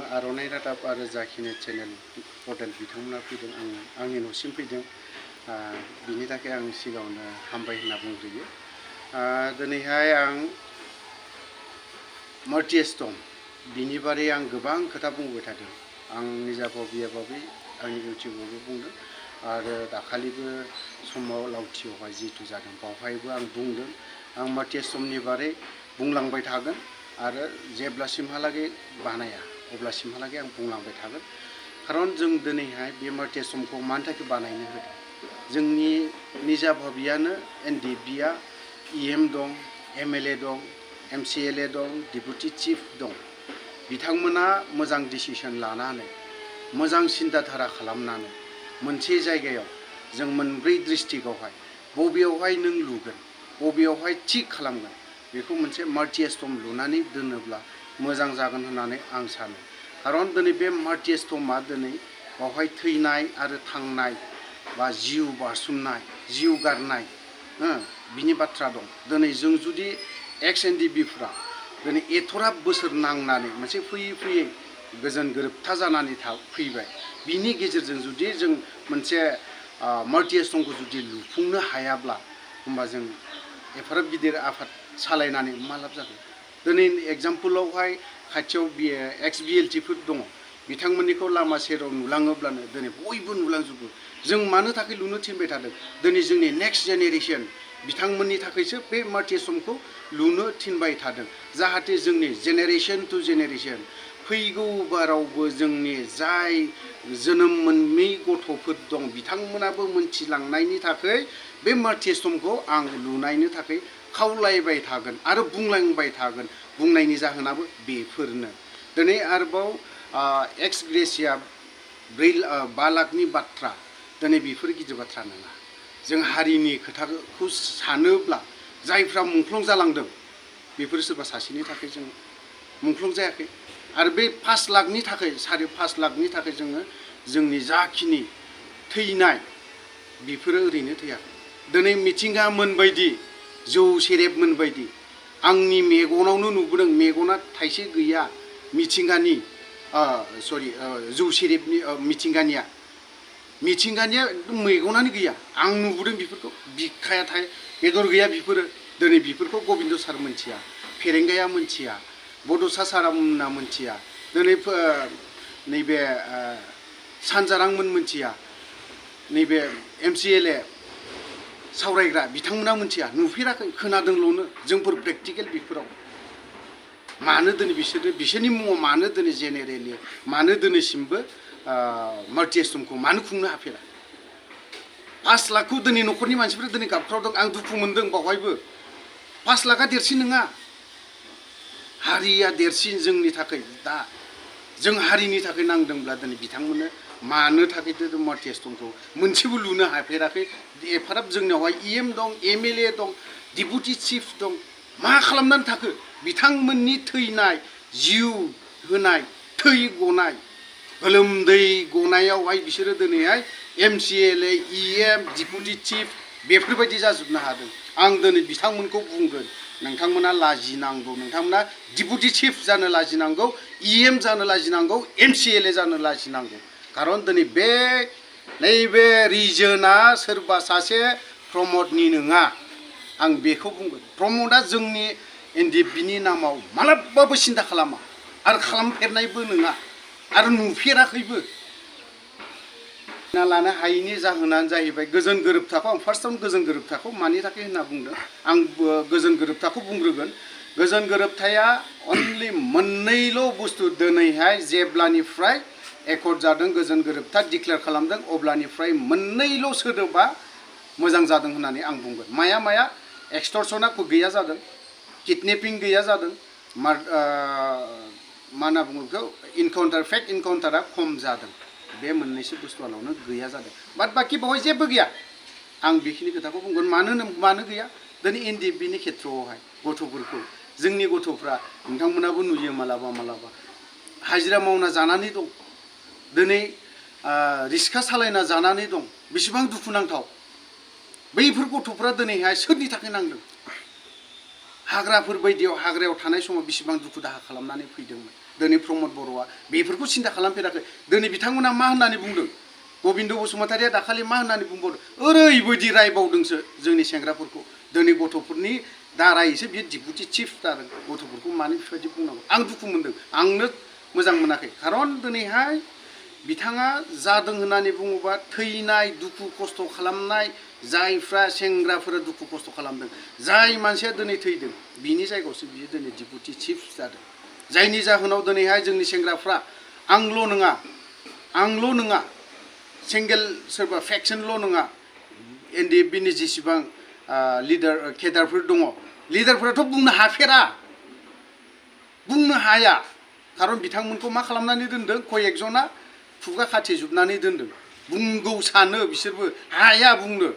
आर'नाइ रादाब आरो जाखिनि चेनेल पर्टेल बिथांमोना फैदों आंनि न'सिम फैदों बिनि थाखाय आं सिगाङावनो हामबाय होनना बुंग्रोयो दिनैहाय आं मार्टियासम बिनि बारै आं गोबां खोथा बुंबाय थादों आं निजाबो बियाबाबो आंनि इउटिउबावबो बुंदों आरो दाखालिबो समाव लावथियावहाय जिथु जादों बावहायबो आं बुंदों आं मार्टियासमनि बारै बुंलांबाय थागोन आरो जेब्लासिमहालागै बानाया अब्लासिमहालागै आं बुंलांबाय थागोन खारन जों दिनैहाय बे मार्टियासमखौ मानि थाखाय बानायनो होदों जोंनि निजा भाबियानो एनडिएफबिआ इएम दं एमएलए दं एमसिएलए दं डेपुटि चिफ दं बिथांमोना मोजां डिसिसन लानानै मोजां सिन्ताधारा खालामनानै मोनसे जायगायाव जों मोनब्रै डिस्ट्रिक्टआवहाय बबेयावहाय नों लुगोन बबेयावहाय थिक खालामगोन बेखौ मोनसे मार्टियासम लुनानै दोनोब्ला मोजां जागोन होननानै आं सानो खारन दिनै बे मार्टियासमा दिनै बावहाय थैनाय आरो थांनाय बा जिउ बारसोमनाय जिउ गारनाय बिनि बाथ्रा दं दिनै जों जुदि एक्स एनडिएफबिफ्रा दिनै एथ'राब बोसोर नांनानै मोनसे फैयै फैयै गोजोन गोरोबथा जानानै फैबाय बिनि गेजेरजों जुदि जों मोनसे मार्टियासमखौ जुदि लुफुंनो हायाब्ला होमबा जों एफाराब गिदिर आफाद सालायनानै मा लाब जागोन दिनै एग्जामपोलावहाय खाथियाव एक्स बिएलटिफोर दङ बिथांमोननिखौ लामा सेराव नुलाङोब्लानो दिनै बयबो नुलांजोबो जों मानो थाखाय लुनो थिनबाय थादों दिनै जोंनि नेक्स्ट जेनेरेसन बिथांमोननि थाखायसो बे मार्टियासमखौ लुनो थिनबाय थादों जाहाथे जोंनि जेनेरेसन टु जेनेरेसन फैगौ बारावबो जोंनि जाय जोनोम मोनै गथ'फोर दं बिथांमोनाबो मोनथिलांनायनि थाखाय बे मार्टियासमखौ आं लुनायनि थाखाय खावलायबाय थागोन आरो बुंलांबाय थागोन बुंनायनि जाहोनाबो बेफोरनो दिनै आरोबाव एक्स ग्रेसिया 5 लाखनि बाथ्रा दिनै बेफोर गिदिर बाथ्रा नङा जों हारिनि खोथाखौ सानोब्ला जायफ्रा मुंख्लं जालांदों बेफोर सोरबा सासेनि थाखाय जों मुंख्लं जायाखै आरो बे 5 लाखनि थाखाय 5.5 लाखनि थाखाय जोङो जोंनि जाखिनि थैनाय बेफोरो ओरैनो थैयाखै दिनै मिथिंगा मोनबायदि जौ सेरेब मोनबायदि आंनि मेगनावनो नुबोदों मेगना थाइसे गैया मिथिंगानि जौ सेरेबनि मिथिंगानिया एकदम मेगनानो गैया आं नुबोदों बेफोरखौ बिखाया बेदर गैया बेफोरो दिनै बेफोरखौ गबिन्द सार मोनथिया फेरेंगाया मोनथिया बड'सा सारामोना मोनथिया दिनै नैबे सानजारांमोन मोनथिया नैबे एमसिएलए सावरायग्रा बिथांमोना मोनथिया नुफेराखै खोनादोंल'नो जोंफोर प्रेक्टिकेल बेफोराव मानो दिनै बिसोरनि मुङाव मानो दिनै जेनेरेलि मानो दिनैसिमबो मार्टियासमखौ मानो खुंनो हाफेरा 5 लाखखौ दिनै न'खरनि मानसिफोरा दिनै गाबख्रावदों आं दुखु मोनदों बावहायबो 5 लाखा देरसिन नङा हारिया देरसिन जोंनि थाखाय दा जों हारिनि थाखाय नांदोंब्ला दिनै बिथांमोननो मानो थाखाय मार्टियासमखौ मोनसेबो लुनो हाफेराखै एफाराब जोंनियावहाय इएम दं एमएलए दं डेपुटि चिफ दं मा खालामनानै थाखो बिथांमोननि थैनाय जिउ होनाय थै गनाय गोलोमदै गनायावहाय बिसोरो दिनैहाय एमसिएलए इएम डेपुटि चिफ बेफोरबायदि जाजोबनो हादों आं दिनै बिथांमोनखौ बुंगोन नोंथांमोना लाजिनांगौ नोंथांमोना डेपुटि चिफ जानो लाजिनांगौ इएम जानो लाजिनांगौ एमसिएलए जानो लाजिनांगौ खारन दिनै नैबे रिजोना सोरबा सासे प्रमदनि नङा आं बेखौ बुंगोन प्रमदआ जोंनि एनडिएफबिनि नामाव मालाबाबो सिन्था खालामा आरो खालामफेरनायबो नङा आरो नुफेराखैबो लानो हायैनि जाहोनानो जाहैबाय गोजोन गोरोबथाखौ आं फार्स्टआवनो गोजोन गोरोबथाखौ मानि थाखाय होनना बुंदों आं गोजोन गोरोबथाखौ बुंग्रोगोन गोजोन गोरोबथाया अनलि मोननैल' बुस्थु दिनैहाय जेब्लानिफ्राय एकर्ड जादों गोजोन गोरोबथा डिक्लेयार खालामदों अब्लानिफ्राय मोननैल' सोदोबा मोजां जादों होननानै आं बुंगोन माया एक्सटर्सना गैया जादों किडनेपिं गैया जादों मा होनना बुङो बेखौ इनकाउन्टार फेक इनकाउन्टारा खम जादों बे मोननैसो बुस्थुआवनो गैया जादों बाद बाखि बावहाय जेबो गैया आं बेखिनि खोथाखौ बुंगोन मानो गैया दिनै एनडिएफबिनि खेथ्रआवहाय गथ'फोरखौ जोंनि गथ'फ्रा नोंथांमोनाबो नुयो मालाबा हाजिरा मावना जानानै दं दिनै रिक्सा सालायना जानानै दं बेसेबां दुखुनांथाव बैफोर गथ'फ्रा दिनैहाय सोरनि थाखाय नांदों हाग्राफोर बायदियाव हाग्रायाव थानाय समाव बेसेबां दुखु दाहा खालामनानै फैदोंमोन दिनै प्रमद बर'आ बेफोरखौ सिन्था खालामफेराखै दिनै बिथांमोना मा होननानै बुंदों गबिन्द बसुमतारिया दाखालि मा होननानै बुंबावदों ओरैबायदि रायबावदोंसो जोंनि सेंग्राफोरखौ दिनै गथ'फोरनि दारायसो बियो डिपुटि चिफ जादों गथ'फोरखौ मानो बेबायदि बुंनांगौ आं दुखु मोनदों आंनो मोजां मोनाखै खारन दिनैहाय बिथाङा जादों होननानै बुङोबा थैनाय दुखु खस्थ' खालामनाय जायफ्रा सेंग्राफोरा दुखु खस्थ' खालामदों जाय मानसिया दिनै थैदों बिनि जायगायावसो बियो दिनै डिपुटि चिफ जादों जायनि जाहोनाव दिनैहाय जोंनि सेंग्राफ्रा आंल' नङा सिंगेल सोरबा फेक्सनल' नङा एनडिएफबिनि जेसेबां लिडार केडारफोर दङ लिडारफोराथ' बुंनो हाया खारन बिथांमोनखौ मा खालामनानै दोनदों कयेकजना खुगा खाथेजोबनानै दोनदों बुंगौ सानो बिसोरबो हाया बुंनो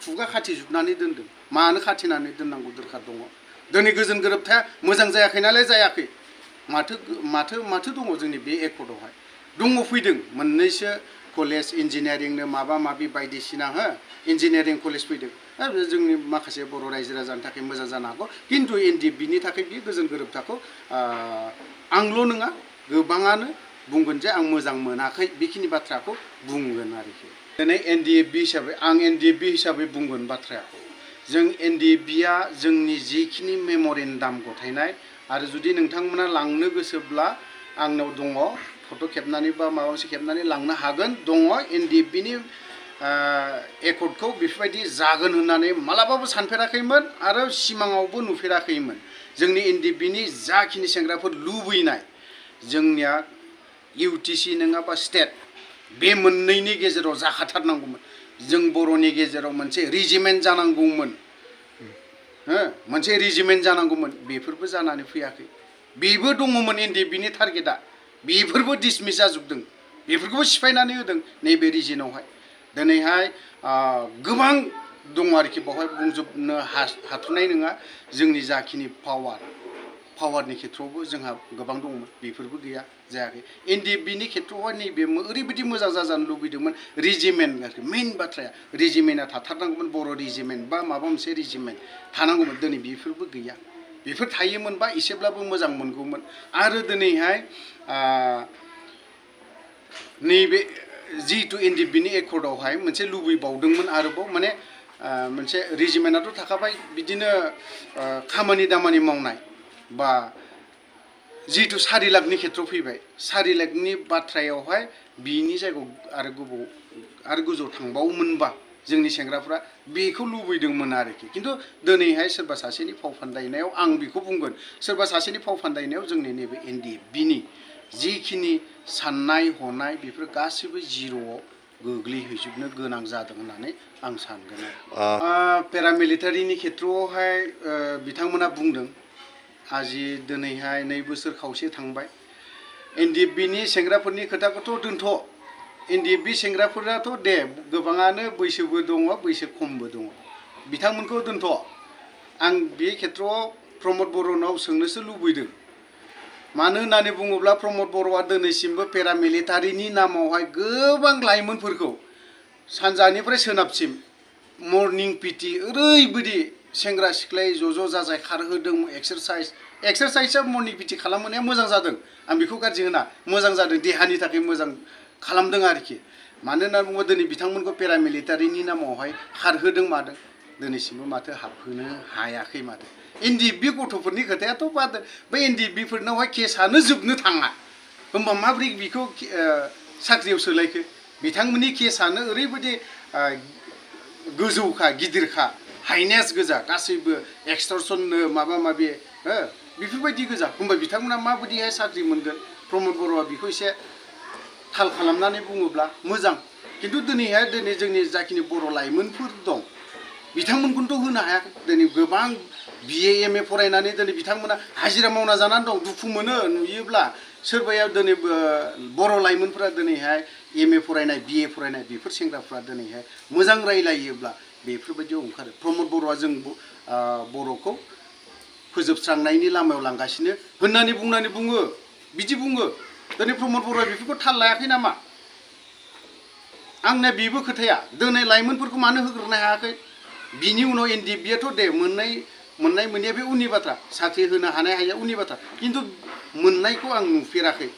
खुगा खाथेजोबनानै दोनदों मानो खाथेनानै दोननांगौ दरखार दङ दिनै गोजोन गोरोबथाया मोजां जायाखै नालाय जायाखै माथो दङ जोंनि बे एकर्डआवहाय दङ फैदों मोननैसो कलेज इन्जिनियारिंनो माबा माबि बायदिसिना इन्जिनियारिं कलेज फैदों जोंनि माखासे बर' रायजो राजानि थाखाय मोजां जानो हागौ खिन्थु एनडिएफबिनि थाखाय बे गोजोन गोरोबथाखौ आंल' नङा गोबाङानो बुंगोन जे आं मोजां मोनाखै बेखिनि बाथ्राखौ बुंगोन आरोखि दिनै एनडिएफबि हिसाबै बुंगोन बाथ्राखौ जों एनडिएफबिया जोंनि जिखिनि मेम'रेन्डाम गथायनाय आरो जुदि नोंथांमोना लांनो गोसोब्ला आंनाव दङ फट' खेबनानै बा माबा मोनसे खेबनानै लांनो हागोन दङ एनडिएफबिनि एकर्डखौ बेफोरबायदि जागोन होननानै मालाबाबो सानफेराखैमोन आरो सिमाङावबो नुफेराखैमोन जोंनि एनडिएफबिनि जाखिनि सेंग्राफोर लुबैनाय जोंनिया इउटिसि नङाबा स्टेट बे मोननैनि गेजेराव जाखाथारनांगौमोन जों बर'नि गेजेराव मोनसे रेजिमेन्ट जानांगौमोन बेफोरबो जानानै फैयाखै बेबो दङमोन एनडिएफबिनि टारगेटआ बेफोरबो डिसमिस जाजोबदों बेफोरखौबो सिफायनानै होदों नैबे रिजनावहाय दिनैहाय गोबां दङ आरोखि बेवहाय बुंजोबनो हाथ'नाय नङा जोंनि जाखिनि पावारनि खेथ्रआवबो जोंहा गोबां दंमोन बेफोरबो गैया जायाखै एनडिएफबिनि खेथ्रआवहाय नैबे ओरैबायदि मोजां जाजानो लुबैदोंमोन रेजिमेन्ट आरोखि मेइन बाथ्राया रेजिमेन्टआ थाथारनांगौमोन बर' रेजिमेन्ट बा माबा मोनसे रेजिमेन्ट थानांगौमोन दिनै बेफोरबो गैया बेफोर थायोमोनबा एसेब्लाबो मोजां मोनगौमोन आरो दिनैहाय नैबे जिहेतु एनडिएफबिनि एकर्डआवहाय मोनसे लुबैबावदोंमोन आरोबाव माने मोनसे रेजिमेन्टआथ' थाखाबाय बिदिनो खामानि दामानि मावनाय बा जिहेतु 4 लाखनि खेथ्रआव फैबाय 4 लाखनि बाथ्रायावहाय बिनि जायगायाव आरो गोजौआव थांबावोमोनबा जोंनि सेंग्राफ्रा बेखौ लुबैदोंमोन आरोखि खिन्थु दिनैहाय सोरबा सासेनि फाव फान्दायनायाव आं बेखौ बुंगोन सोरबा सासेनि फाव फान्दायनायाव जोंनि नैबे एनडिएफबिनि जिखिनि साननाय हनाय बेफोर गासैबो जिर'आव गोग्लैहैजोबनो गोनां जादों होननानै आं सानगोन पेरामिलिटारिनि खेथ्रआवहाय बिथांमोना बुंदों आजि दिनैहाय 2 बोसोर खावसे थांबाय एनडिएफबिनि सेंग्राफोरनि खोथाखौथ' दोनथ' एनडिएफबि सेंग्राफोराथ' दे गोबाङानो बैसोबो दङ बैसो खमबो दङ बिथांमोनखौ दोनथ' आं बे खेथ्रआव प्रमद बर'नाव सोंनोसो लुबैदों मानो होननानै बुङोब्ला प्रमद बर'आ दिनैसिमबो पेरामिलिटारिनि नामावहाय गोबां लाइमोनफोरखौ सानजानिफ्राय सोनाबसिम मर्निं पिटि ओरैबायदि सेंग्रा सिख्लायै ज' जाजाय खारहोदों एक्सारसाइसआ मर्निं पिटि खालामनाया मोजां जादों आं बेखौ गाज्रि होना मोजां जादों देहानि थाखाय मोजां खालामदों आरोखि मानो होनना बुङोबा दिनै बिथांमोनखौ पेरामिलिटारिनि नामावहाय खारहोदों मादों दिनैसिमबो माथो हाबहोनो हायाखै माथो एनडिएफबि गथ'फोरनि खोथायाथ' बाद बै एनडिएफबिफोरनावहाय केसानो जोबनो थाङा होमबा माब्रै बिखौ साख्रियाव सोलायखो बिथांमोननि केसानो ओरैबायदि गोजौखा गिदिरखा हाइनेस गोजा गासैबो एक्सटर्सननो माबा माबि बेफोरबायदि गोजा होमबा बिथांमोना माबायदिहाय साख्रि मोनगोन प्रमद बर'आ बेखौ एसे थाल खालामनानै बुङोब्ला मोजां खिन्थु दिनै जोंनि जाखिनि बर' लाइमोनफोर दं बिथांमोनखौथ' होनो हायाखै दिनै गोबां BA MA फरायनानै दिनै बिथांमोना हाजिरा मावना जानानै दं दुखु मोनो नुयोब्ला सोरबाया दिनै बर' लाइमोनफोरा दिनैहाय MA फरायनाय BA फरायनाय बेफोर सेंग्राफ्रा दिनैहाय मोजां रायलायोब्ला बेफोरबायदियाव ओंखारो प्रमद बर'आ जों बर'खौ फोजोबस्रांनायनि लामायाव लांगासिनो होननानै बुङो बिदि बुङो दिनै प्रमद बर'आ बेफोरखौ थाल लायाखै नामा आंना बेबो खोथाया दिनै लाइमोनफोरखौ मानो होग्रोनो हायाखै बिनि उनाव एनडिएफबियाथ' दे मोननाय मोनैया बे उननि बाथ्रा साख्रि होनो हानाय हाया उननि बाथ्रा खिन्थु मोननायखौ आं नुफेराखै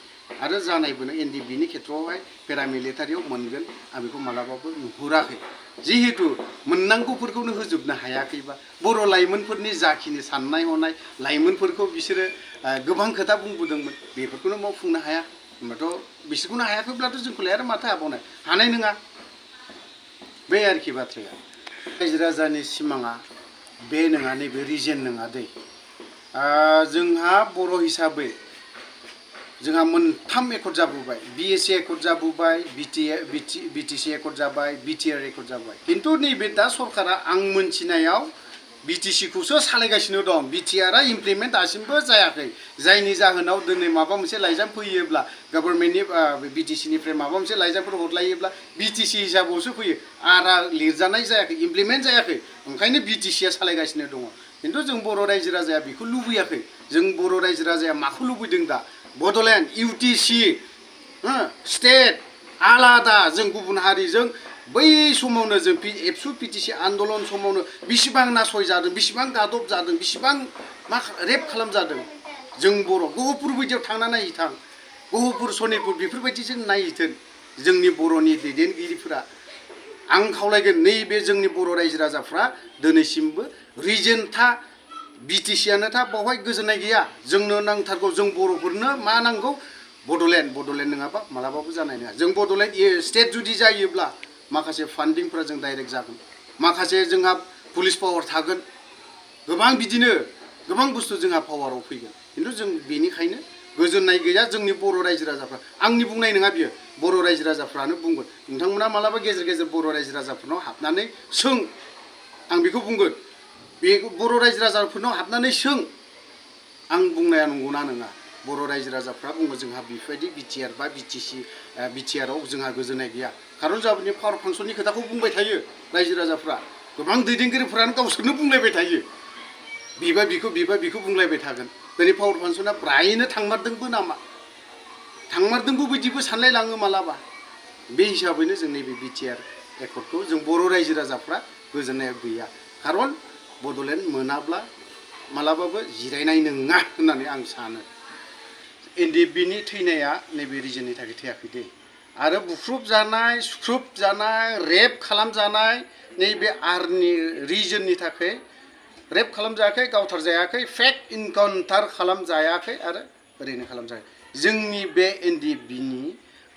आरो जानायबो एनडिएफबि खेथ्रआवहाय पेरामिलिटारियाव मोनगोन आं बेखौ मालाबाबो नुहुराखै जिहेतु मोननांगौफोरखौनो होजोबनो हायाखैबा बर' लाइमोनफोरनि जाखिनि साननाय हनाय लाइमोनफोरखौ बिसोरो गोबां खोथा बुंबोदोंमोन बेफोरखौनो मावफुंनो हाया होमबाथ' बिसोरखौनो हायाखैब्लाथ' जोंखौलाय आरो माथो हाबावनो हानाय नङा बे आरोखि बाथ्राया रायजो राजानि सिमाङा बे नङा नैबे रिजन नङा दै जोंहा बर' हिसाबै जोंहा मोनथाम एकर्ड जाबोबाय बिएसए एकर्ड जाबोबाय बिटिसि एकर्ड जाबाय बिटिआर एकर्ड जाबाय खिन्थु नैबे दा सरकारा आं मोनथिनायाव बिटिसिखौसो सालायगासिनो दं बिटिआरआ इमप्लिमेन्ट दासिमबो जायाखै जायनि जाहोनाव दिनै माबा मोनसे लाइजाम फैयोब्ला गभर्नमेन्टनि बिटिसिनिफ्राय माबा मोनसे लाइजामफोर हरलायोब्ला बिटिसि हिसाबावसो फैयो आरा लिरजानाय जायाखै इमप्लिमेन्ट जायाखै ओंखायनो बिटिसिआ सालायगासिनो दङ खिन्थु जों बर' रायजो राजाया बेखौ लुबैयाखै जों बर' रायजो राजाया माखौ लुबैदों दा बड'लेण्ड इउटिसि स्टेट आलादा जों गुबुन हारिजों बै समावनो जों एबसु पिटिसि आन्दलन समावनो बेसेबां नासय जादों बेसेबां गादब जादों बेसेबां मा रेप खालामजादों जों बर' गहपुर बायदियाव थांना नायहैथां गहपुर सनितपुर बेफोरबायदिजों नायहैथों जोंनि बर'नि दैदेनगिरिफोरा आं खावलायगोन नैबे जोंनि बर' रायजो राजाफ्रा दिनैसिमबो रिजोनथा बिटिसिआनो था बावहाय गोजोननाय गैया जोंनो नांथारगौ जों बर'फोरनो मा नांगौ बड'लेण्ड नङाबा मालाबाबो जानाय नङा जों बड'लेण्ड स्टेट जुदि जायोब्ला माखासे फान्डिंफोरा जों डाइरेक्ट जागोन माखासे जोंहा पुलिस पावार थागोन गोबां बिदिनो गोबां बुस्थु जोंहा पावाराव फैगोन खिन्थु जों बेनिखायनो गोजोननाय गैया जोंनि बर' रायजो राजाफ्रा आंनि बुंनाय नङा बियो बर' रायजो राजाफ्रानो बुंगोन नोंथांमोना मालाबा गेजेर गेजेर बर' रायजो राजाफोरनाव हाबनानै सों आं बेखौ बुंगोन बे बर' रायजो राजाफोरनाव हाबनानै सों आं बुंनाया नंगौना नङा बर' रायजो राजाफ्रा बुङो जोंहा बेफोरबायदि बिटिआर बा बिटिआरआव जोंहा गोजोननाय गैया खारन जोंहा पावार फांसननि खोथाखौ बुंबाय थायो रायजो राजाफ्रा गोबां दैदेनगिरिफोरानो गावसोरनो बुंलायबाय थायो बिबा बिखौ बुंलायबाय थागोन दिनै पावार फांसना फ्रायैनो थांमारदोंबो नामा थांमारदोंबो बिदिबो सानलायलाङो मालाबा बे हिसाबैनो जों नैबे बिटिआर एकर्डखौ जों बर' रायजो राजाफ्रा गोजोननाया गैया खारन बड'लेण्ड मोनाब्ला मालाबाबो जिरायनाय नङा होननानै आं सानो एनडिएफबिनि थैनाया नैबे रिजननि थाखाय थैयाखै दे आरो बुख्रुब जानाय सुख्रुब जानाय रेप खालामजानाय नैबे आर्नि रिजननि थाखाय रेप खालामजायाखै गावथारजायाखै फेक इनकाउन्टार खालामजायाखै आरो ओरैनो खालामजायाखै जोंनि बे एनडिएफबिनि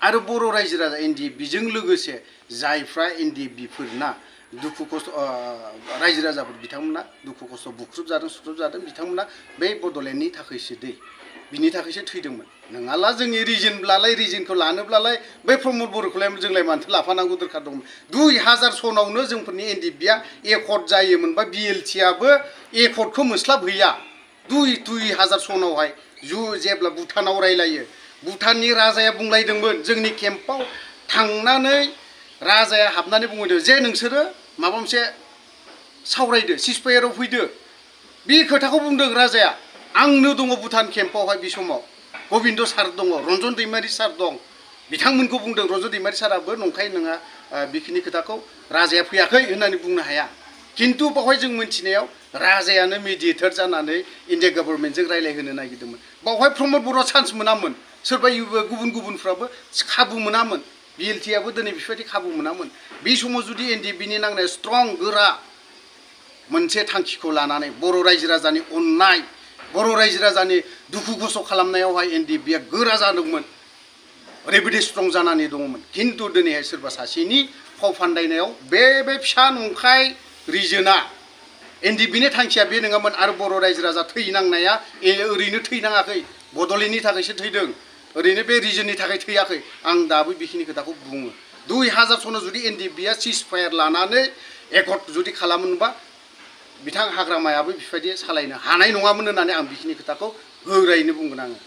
आरो बर' रायजो राजा एनडिएफबिजों लोगोसे जायफ्रा एनडिएफबिफोरना दुखु खस्थ' रायजो राजाफोर बिथांमोना दुखु खस्थ' बुख्रुब जादों सुख्रुब जादों बिथांमोना बे बड'लेण्डनि थाखायसो दै बिनि थाखायसो थैदोंमोन नङाला जोंनि रिजनब्लालाय रिजनखौ लानोब्लालाय बै प्रमद बर'खौलाय जोंलाय मानोथो लाफानांगौ दरखार दंमोन 2000 सनावनो जोंफोरनि एनडिएफबिया एकर्ड जायोमोनबा बिएलटिआबो एकर्डखौ मोनस्लाबहैया 2000 सनावहाय जेब्ला भुटानाव रायलायो भुटाननि राजाया बुंलायदोंमोन जोंनि केम्पआव थांनानै राजाया हाबनानै बुंहैदों जे नोंसोरो माबा मोनसे सावरायदो सिजफायाराव फैदो बे खोथाखौ बुंदों राजाया आंनो दङ भुटान केम्पआवहाय बे समाव गबिन्द सार दङ रन्जन दैमारि सार दं बिथांमोनखौ बुंदों रन्जन दैमारि साराबो नंखाय नङा बेखिनि खोथाखौ राजाया फैयाखै होननानै बुंनो हाया खिन्थु बावहाय जों मिथिनायाव राजायानो मिडिएटर जानानै इन्डिया गभर्नमेन्टजों रायलायहोनो नागिरदोंमोन बावहाय प्रमद बर'आ चान्स मोनामोन सोरबा गुबुनफ्राबो खाबु मोनामोन बिएलटिआबो दिनै बेफोरबायदि खाबु मोनामोन बे समाव जुदि एनडिएफबिनि नांनाय स्ट्रं गोरा मोनसे थांखिखौ लानानै बर' रायजो राजानि अननाय बर' रायजो राजानि दुखु खस्थ' खालामनायावहाय एनडिएफबिया गोरा जादोंमोन ओरैबायदि स्ट्रं जानानै दङमोन खिन्थु दिनैहाय सोरबा सासेनि फाव फान्दायनायाव बे फिसा नंखाय रिजोना एनडिएफबिनि थांखिया बे नङामोन आरो बर' रायजो राजा थैनांनाया ओरैनो थैनाङाखै बड'लेण्डनि थाखायसो थैदों ओरैनो बे रिजननि थाखाय थैयाखै आं दाबो बेखिनि खोथाखौ बुङो 2000 सनाव जुदि एनडिएफबिया सिजफायार लानानै एकर्ड जुदि खालामोनबा बिथां हाग्रामायाबो बेबायदि सालायनो हानाय नङामोन होननानै आं बेखिनि खोथाखौ गोरायैनो बुंगोन आङो